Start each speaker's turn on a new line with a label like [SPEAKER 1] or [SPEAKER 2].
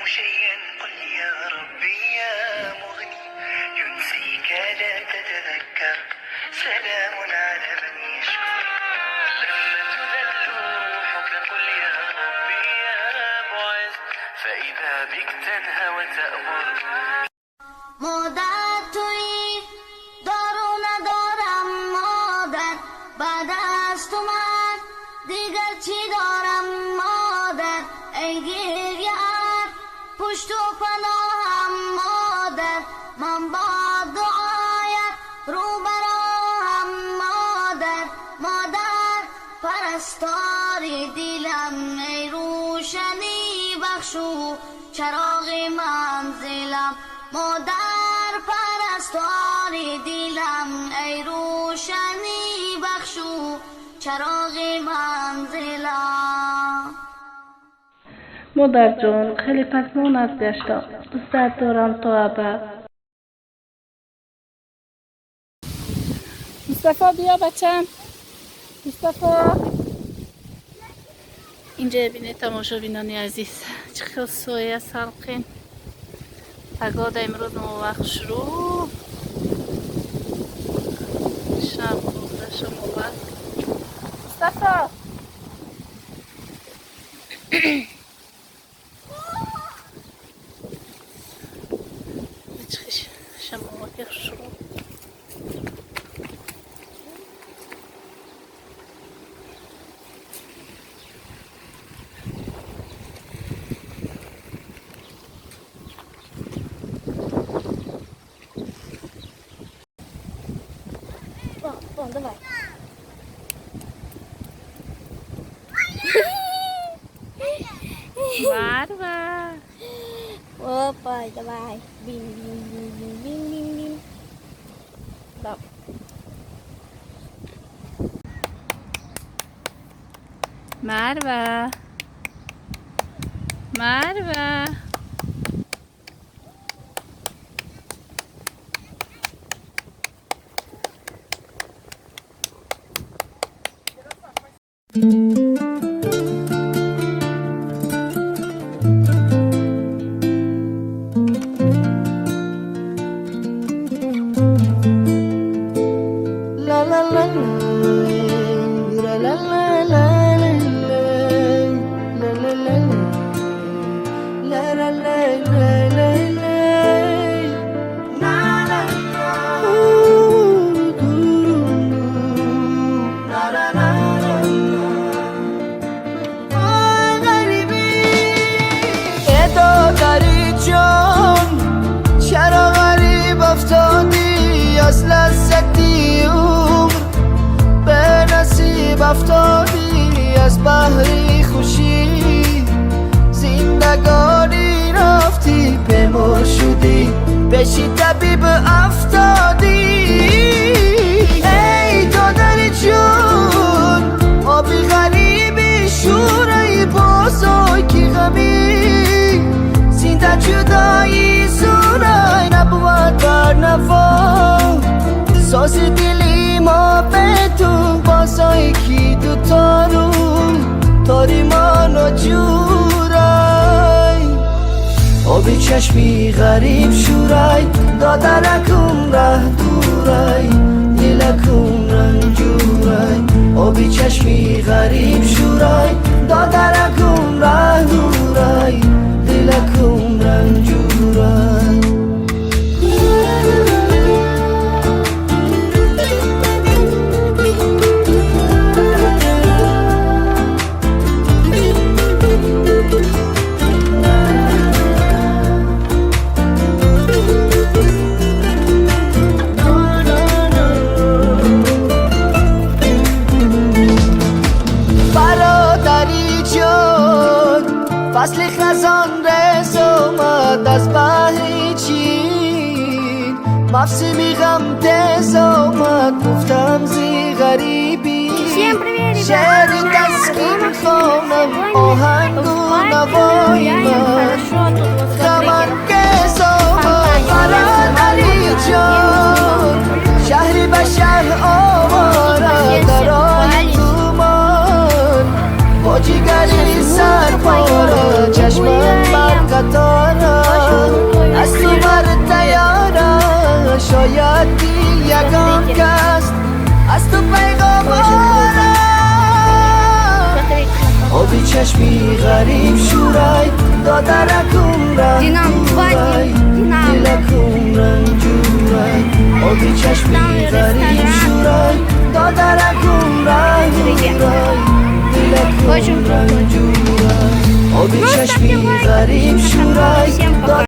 [SPEAKER 1] شيئا قل يا ربي يا مغني ينسيك لا تتذكر سلام على من يشكر لما تذل روحك قل يا ربي يا معز فإذا بك تنهى وتأمر.
[SPEAKER 2] модар, туи дору надорам, модар, баъд аз ту ман дигар чӣ дорам, модар? Эй гиряат пушту паноҳам, модар, ман бо дуоят рӯ ба роҳам, модар. Модар, парастори дилам, эй рӯшанӣ бахшу чароғи манзилам. Модар, парастори дилам, эй рӯшанӣ бахшу чароғи манзилам.
[SPEAKER 3] Модарҷон, хеле пасмонат гаштам. Дӯстат дорам то абад. Мустафо, биё, бачам. Мустафо, инҷа бинед, тамошобинони азиз, чӣ хел соя, салқин. Погода имрӯз мувақт шурӯъ шаб шамоват. Мустафо. Шамовати шурӯъ.
[SPEAKER 2] Вон, вон, давай.
[SPEAKER 3] Марва.
[SPEAKER 2] Опа, давай. Бим, бим, бим, бим, бим, бим, бим. Да.
[SPEAKER 3] Марва, Марва.
[SPEAKER 1] La la la la la la la la la la la la la la la la na na ooh na na na na. غریبی ادادری جان، چرا غریب افتادی؟ از لذتی عمر به نصیب افتادی، از بهری خوشی زندگانی رفتی، بیمار شدی، پیشی طبیب افتادی. ای دادر جون، آبی غریبی شورای بازای کی غمی زنده جدایی زورای نبود بر نوا ساز دلی ما به تو بازای کی دو تارون تاری ما نجورای آبی چشمی غریب شورای دادرکم ره دورای دلکم رنجورای آبی چشمی غریب شورای دادرکم ره دورای دلکم رنجورای. برادری جان، فصل خزان رس آمد، از بهر چین موسمی غم تیز آمد. گفتم زی غریبی
[SPEAKER 2] Всем привет, ребята!
[SPEAKER 1] شعر تسکین خانم، آهنگ و نوای من غم انگیز آمد. برادری جان، شهری به شهر آواره در راه تومان با جگری سرپاره چشمم بر қатора, аз ту бар тайёра. Шояд ки ягон кас аз ту пайғом ора.
[SPEAKER 2] Смотрите на
[SPEAKER 1] Оби чашми ғариб шӯрай, додаракум.
[SPEAKER 2] Динам, хватит, Динам.
[SPEAKER 1] Дилакум ранҷурай, оби чашми
[SPEAKER 2] Там
[SPEAKER 1] ғариб
[SPEAKER 2] ресторан.
[SPEAKER 1] шӯрай, додаракум ранҷурай, дилакум
[SPEAKER 2] Очень крутой.
[SPEAKER 1] ранҷурай, оби
[SPEAKER 2] Ну,
[SPEAKER 1] чашми
[SPEAKER 2] ставьте лайки,
[SPEAKER 1] ғариб
[SPEAKER 2] подписывайтесь на канал.
[SPEAKER 1] шӯрай.
[SPEAKER 2] Всем пока.